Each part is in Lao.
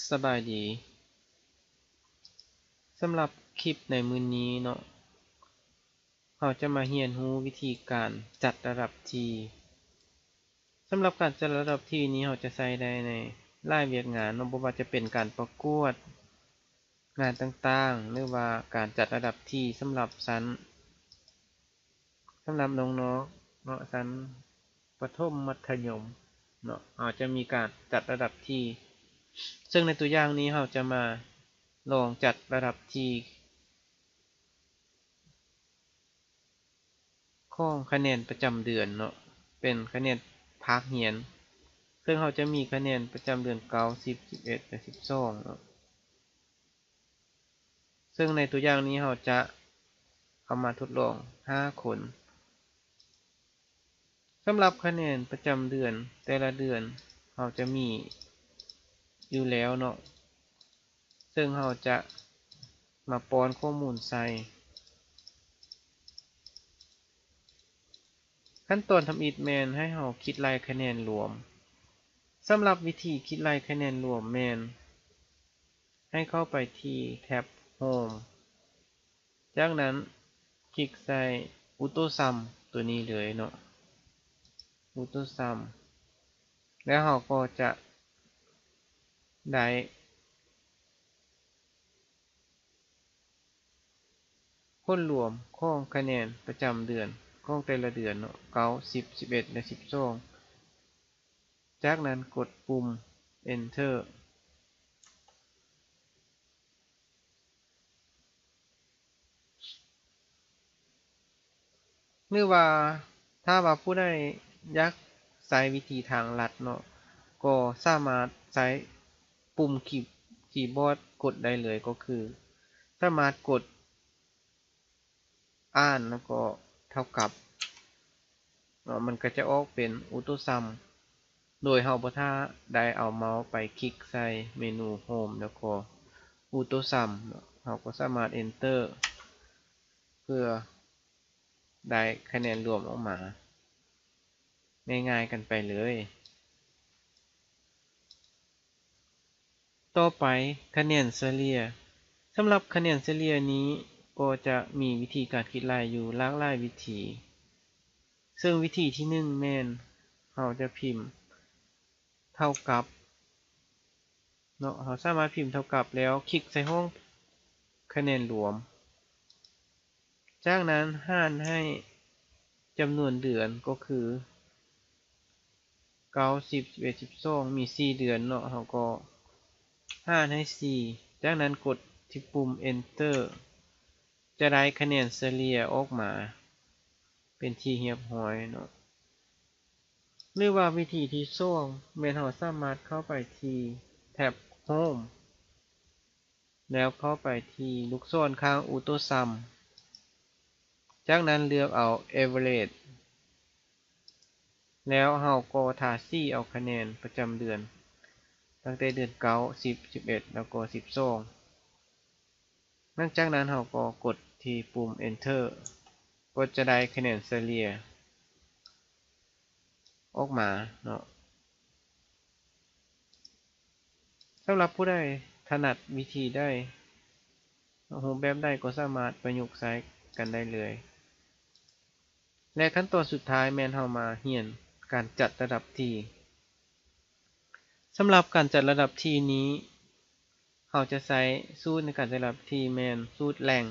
ສະບາຍດີ. ສຳລັບຄລິບໃນມື້ນີ້ເນາະ, ເຮົາຈະມາຮຽນຮູ້ວິທີການຈັດລະດັບທີ່. ສຳລັບການຈັດລະດັບທີ່ນີ້ ເຮົາຈະໃຊ້ໄດ້ໃນຫຼາຍວຽກງານເນາະ, ບໍ່ວ່າຈະເປັນການປະກວດງານຕ່າງໆ ຫຼືວ່າການຈັດລະດັບທີ່ສຳລັບຊັ້ນ ສຳລັບນ້ອງໆເນາະ ຊັ້ນປະຖົມ ມັດທະຍົມເນາະ, ເຮົາຈະມີການຈັດລະດັບທີ່ ເຊິ່ງໃນຕົວຢ່າງນີ້ເຮົາຈະມາລອງຈັດລະດັບທີ່ຂອງຄະແນນປະຈຳເດືອນເນາະ, ເປັນຄະແນນພາກຮຽນ, ເຊິ່ງເຮົາຈະມີຄະແນນປະຈຳເດືອນເກົ້າ ສິບ ສິບເອັດ ແລະ ສິບສອງເນາະ. ເຊິ່ງໃນຕົວຢ່າງນີ້ເຮົາຈະເອົາມາທົດລອງຫ້າຄົນ. ສຳລັບຄະແນນປະຈຳເດືອນແຕ່ລະເດືອນເຮົາຈະມີຢູ່ແລ້ວເນາະ, ເຊິ່ງເຮົາຈະມາປ້ອນຂໍ້ມູນໃສ່. ຂັ້ນຕອນທຳອິດແມ່ນໃຫ້ເຮົາຄິດໄລ່ຄະແນນລວມ. ສຳລັບວິທີຄິດໄລ່ຄະແນນລວມແມ່ນ ໃຫ້ເຂົ້າໄປທີ່ແທັບ Home, ຈາກນັ້ນຄລິກໃສ່ Auto Sum ຕົວນີ້ເລີຍເນາະ, Auto Sum, ແລ້ວເຮົາກໍຈະໄດ້ຜົນລວມຂອງຄະແນນປະຈຳເດືອນຂອງແຕ່ລະເດືອນເນາະ, ເກົ້າ ສິບ ສິບເອັດ ແລະ ສິບສອງ. ຈາກນັ້ນກົດປຸ່ມ Enter. ຫຼືວ່າຖ້າວ່າຜູ້ໃດຢາກໃຊ້ວິທີທາງລັດເນາະ, ກໍສາມາດໃຊ້ປຸ່ມຄີ ຄີບອດກົດໄດ້ເລີຍ, ກໍຄືສາມາດກົດ ອ່ານ ແລ້ວກໍເທົ່າກັບເນາະ, ມັນກໍຈະອອກເປັນ Auto Sum ໂດຍເຮົາບໍ່ທ່າໄດ້ເອົາເມົາສ໌ໄປຄລິກໃສ່ເມນູ Home ແລ້ວກໍ Auto Sum ເນາະ, ເຮົາກໍສາມາດ Enter ເພື່ອໄດ້ຄະແນນລວມອອກມາງ່າຍໆກັນໄປເລີຍ. ຕໍ່ໄປ, ຄະແນນສະເລ່ຍ. ສຳລັບຄະແນນສະເລ່ຍນີ້ກໍຈະມີວິທີການຄິດໄລ່ຢູ່ຫຼາກຫຼາຍວິທີ, ເຊິ່ງວິທີທີໜຶ່ງແມ່ນເຮົາຈະພິມເທົ່າກັບເນາະ, ເຮົາສາມາດພິມເທົ່າກັບແລ້ວຄລິກໃສ່ຫ້ອງຄະແນນລວມ. ຈາກນັ້ນຫານໃຫ້ຈຳນວນເດືອນ ກໍຄື ເກົ້າ ສິບ ສິບເອັດ ສິບສອງ ມີສີ່ເດືອນເນາະ, ເຮົາກໍຫານໃຫ້ສີ່, ຈາກນັ້ນກົດທີ່ປຸ່ມ Enter ຈະໄດ້ຄະແນນສະເລ່ຍອອກມາເປັນທີ່ຮຽບຮ້ອຍເນາະ. ຫຼືວ່າວິທີທີສອງແມ່ນເຮົາສາມາດເຂົ້າໄປທີ່ແທັບ Home ແລ້ວເຂົ້າໄປທີ່ລູກສອນຂ້າງ Auto Sum, ຈາກນັ້ນເລືອກເອົາ Average ແລ້ວເຮົາກໍທາສີເອົາຄະແນນປະຈຳເດືອນ ຕັ້ງແຕ່ເດືອນເກົ້າ ສິບ ສິບເອັດ ແລ້ວກໍສິບສອງ. ຫຼັງຈາກນັ້ນເຮົາກໍກົດທີ່ປຸ່ມ Enter ກໍຈະໄດ້ຄະແນນສະເລ່ຍອອກມາເນາະ. ສຳລັບຜູ້ໃດຖະໜັດວິທີໃດ, ຮູບແບບໃດກໍສາມາດປະຍຸກໃຊ້ກັນໄດ້ເລີຍ. ແລະ ຂັ້ນຕອນສຸດທ້າຍແມ່ນເຮົາມາຮຽນການຈັດລະດັບທີ່. ສຳລັບການຈັດລະດັບທີ່ນີ້, ເຮົາຈະໃຊ້ສູດໃນການຈັດລະດັບທີ່ແມ່ນສູດ Rank.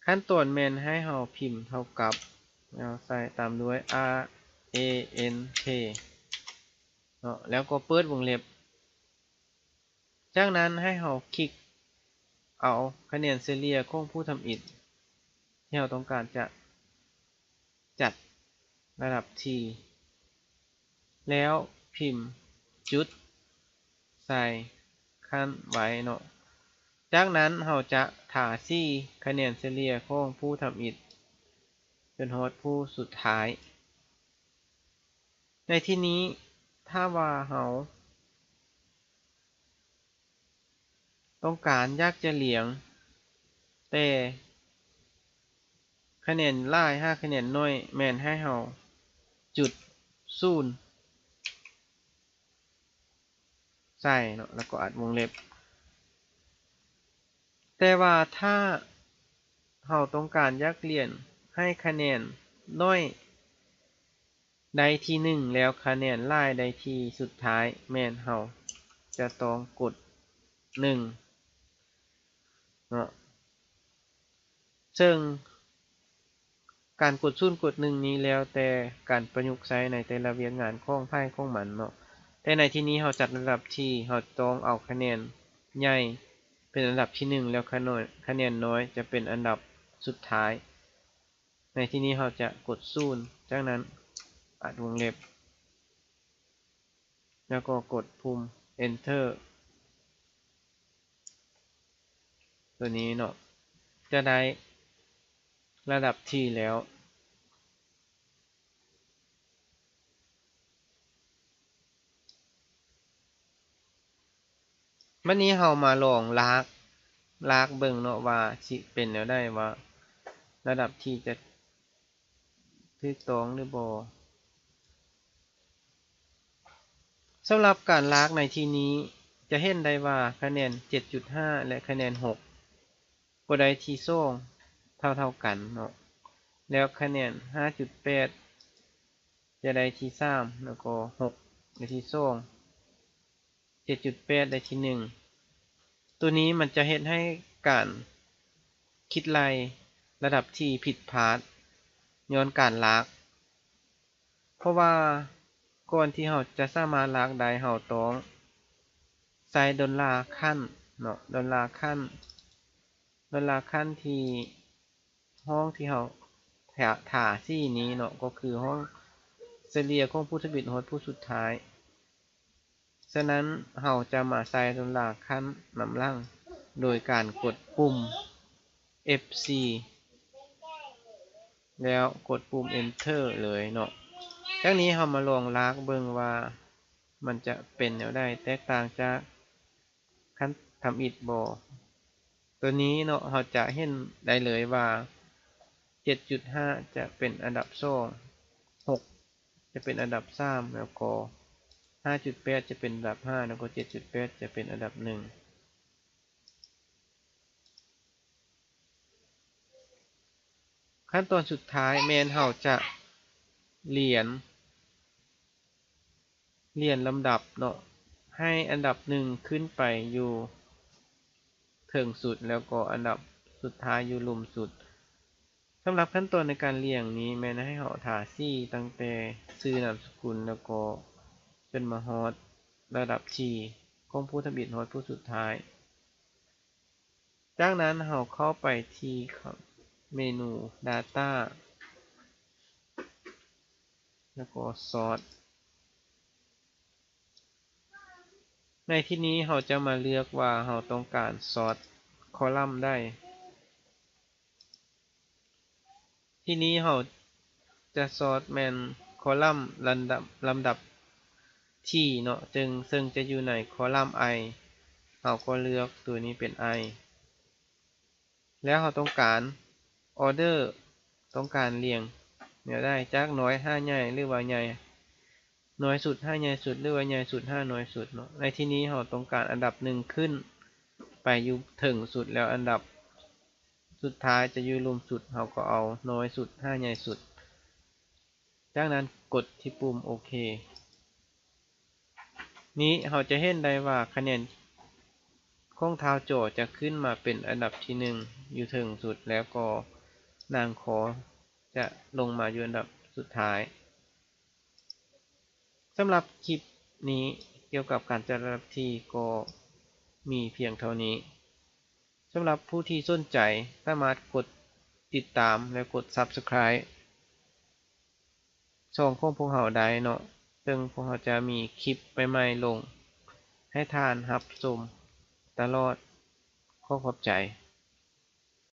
ຂັ້ນຕອນແມ່ນໃຫ້ເຮົາພິມເທົ່າກັບ ແລ້ວໃສ່ຕາມດ້ວຍ R A N K ເນາະ, ແລ້ວກໍເປີດວົງເລັບ. ຈາກນັ້ນໃຫ້ເຮົາຄລິກເອົາຄະແນນສະເລ່ຍຂອງຜູ້ທຳອິດທີ່ເຮົາຕ້ອງການຈະຈັດລະດັບທີ່ ແລ້ວພິມຈຸດໃສ່ຂັ້ນໄວ້ເນາະ. ຈາກນັ້ນເຮົາຈະທາສີຄະແນນສະເລ່ຍຂອງຜູ້ທຳອິດຈົນຮອດຜູ້ສຸດທ້າຍ. ໃນທີ່ນີ້ ຖ້າວ່າເຮົາຕ້ອງການຢາກຈະລຽງແຕ່ຄະແນນຫຼາຍຫາຄະແນນໜ້ອຍ, ແມ່ນໃຫ້ເຮົາຈຸດສູນ. ໃສ່ເນາະ ແລ້ວກໍອັດວົງເລັບ. ແຕ່ວ່າຖ້າເຮົາຕ້ອງການຢາກລຽນໃຫ້ຄະແນນໜ້ອຍໄດ້ທີໜຶ່ງ ແລ້ວຄະແນນຫຼາຍໄດ້ທີສຸດທ້າຍ ແມ່ນເຮົາຈະຕ້ອງກົດໜຶ່ງເນາະ. ເຊິ່ງການກົດສູນກົດໜຶ່ງນີ້ແລ້ວແຕ່ການປະຍຸກໃຊ້ໃນແຕ່ລະວຽກງານຂອງໃຜຂອງມັນເນາະ. ແຕ່ໃນທີ່ນີ້ເຮົາຈັດລະດັບທີ່ເຮົາຕ້ອງເອົາຄະແນນໃຫຍ່ເປັນອັນດັບທີໜຶ່ງ ແລ້ວຄະນ້ອຍ ຄະແນນນ້ອຍຈະເປັນອັນດັບສຸດທ້າຍ. ໃນທີ່ນີ້ເຮົາຈະກົດສູນ ຈາກນັ້ນອັດວົງເລັບ ແລ້ວກໍກົດປຸ່ມ Enter ຕົວນີ້ເນາະ ຈະໄດ້ລະດັບທີ່ແລ້ວ. ບັດນີ້ເຮົາມາລອງລາກ ລາກເບິ່ງເນາະວ່າຊິເປັນແນວໃດ ວ່າລະດັບທີ່ຈະຖືກຕ້ອງຫຼືບໍ່. ສຳລັບການລາກໃນທີ່ນີ້ ຈະເຫັນໄດ້ວ່າຄະແນນເຈັດຈຸດຫ້າ ແລະ ຄະແນນຫົກ ກໍໄດ້ທີສອງເທົ່າໆກັນເນາະ ແລ້ວຄະແນນຫ້າຈຸດແປດ ຈະໄດ້ທີສາມ ແລ້ວກໍຫົກໄດ້ທີສອງ ເຈັດຈຸດແປດໄດ້ທີໜຶ່ງ. ໂຕນີ້ມັນຈະເຮັດໃຫ້ການຄິດໄລ່ລະດັບທີ່ຜິດພາດຍ້ອນການລາກ ເພາະວ່າກ່ອນທີ່ເຮົາຈະສາມາດລາກໄດ້ ເຮົາຕ້ອງໃສ່ດອນລາຂັ້ນເນາະ ດອນລາຂັ້ນ ດອນລາຂັ້ນທີ່ຫ້ອງທີ່ເຮົາ ຖ້າ ຖ້າສີ່ນີ້ເນາະ ກໍຄືຫ້ອງສະເລ່ຍຂອງຜູ້ທຳອິດຮອດຜູ້ສຸດທ້າຍ. ສະນັ້ນເຮົາຈະມາໃສ່ດອນລາຂັ້ນນຳຫຼັງ ໂດຍການກົດປຸ່ມ F C ແລ້ວກົດປຸ່ມ Enter ເລີຍເນາະ. ຈາກນີ້ເຮົາມາລອງລາກເບິ່ງວ່າມັນຈະເປັນແນວໃດ ແຕກຕ່າງຈາກ ຄັນທຳອິດບໍ່. ໂຕນີ້ເນາະ ເຮົາຈະເຫັນໄດ້ເລີຍວ່າ ເຈັດຈຸດຫ້າ ຈະເປັນອັນດັບສອງ ຫົກ ຈະເປັນອັນດັບສາມ ແລ້ວກໍ ຫ້າຈຸດແປດ ຈະເປັນອັນດັບຫ້າ ແລ້ວກໍ ເຈັດຈຸດແປດ ຈະເປັນອັນດັບໜຶ່ງ. ຂັ້ນຕອນສຸດທ້າຍແມ່ນເຮົາຈະລຽນ ລຽນລຳດັບເນາະ ໃຫ້ອັນດັບໜຶ່ງຂຶ້ນໄປຢູ່ເທິງສຸດ ແລ້ວກໍອັນດັບສຸດທ້າຍຢູ່ລຸ່ມສຸດ. ສຳລັບຂັ້ນຕອນໃນການລຽງນີ້ ແມ່ນໃຫ້ເຮົາທາສີຕັ້ງແຕ່ຊື່ນາມສະກຸນ ແລ້ວກໍຈົນມາຮອດລະດັບທີ່ຂອງຜູ້ທຳອິດຮອດຜູ້ສຸດທ້າຍ. ຈາກນັ້ນເຮົາເຂົ້າໄປທີ່ເມນູ Data ແລ້ວກໍ Sort. ໃນທີ່ນີ້ເຮົາຈະມາເລືອກວ່າເຮົາຕ້ອງການ Sort ຄໍລັມໃດ. ທີ່ນີ້ເຮົາຈະ Sort ແມ່ນຄໍລັມລຳດັບ ລຳດັບທີ່ເນາະ ເຊິ່ງ ເຊິ່ງຈະຢູ່ໃນຄໍລັມ I ເຮົາກໍເລືອກຕົວນີ້ເປັນ I ແລ້ວເຮົາຕ້ອງການ Order ຕ້ອງການລຽງແນວໃດ ຈາກນ້ອຍຫາໃຫຍ່ ຫຼືວ່າໃຫຍ່ ນ້ອຍສຸດຫາໃຫຍ່ສຸດ ຫຼືວ່າໃຫຍ່ສຸດຫານ້ອຍສຸດເນາະ. ໃນທີ່ນີ້ເຮົາຕ້ອງການອັນດັບໜຶ່ງຂຶ້ນໄປຢູ່ເທິງສຸດ ແລ້ວອັນດັບສຸດທ້າຍຈະຢູ່ລຸ່ມສຸດ ເຮົາກໍເອົານ້ອຍສຸດຫາໃຫຍ່ສຸດ. ຈາກນັ້ນກົດທີ່ປຸ່ມໂອເຄ. ນີ້ເຮົາຈະເຫັນໄດ້ວ່າຄະແນນຂອງທ້າວຈໍຈະຂຶ້ນມາເປັນອັນດັບທີໜຶ່ງຢູ່ເທິງສຸດ ແລ້ວກໍນາງຄໍຈະລົງມາຢູ່ອັນດັບສຸດທ້າຍ. ສຳລັບຄລິບນີ້ກ່ຽວກັບການຈັດລະດັບທີ່ກໍມີພຽງເທົ່ານີ້. ສຳລັບຜູ້ທີ່ສົນໃຈສາມາດກົດຕິດຕາມ ແລະ ກົດ Subscribe ຊ່ອງຂອງພວກເຮົາໄດ້ເນາະ ເຊິ່ງພວກເຮົາຈະມີຄລິບໃໝ່ໆລົງໃຫ້ທ່ານຮັບຊົມຕະຫຼອດ. ຂໍຂອບໃຈ.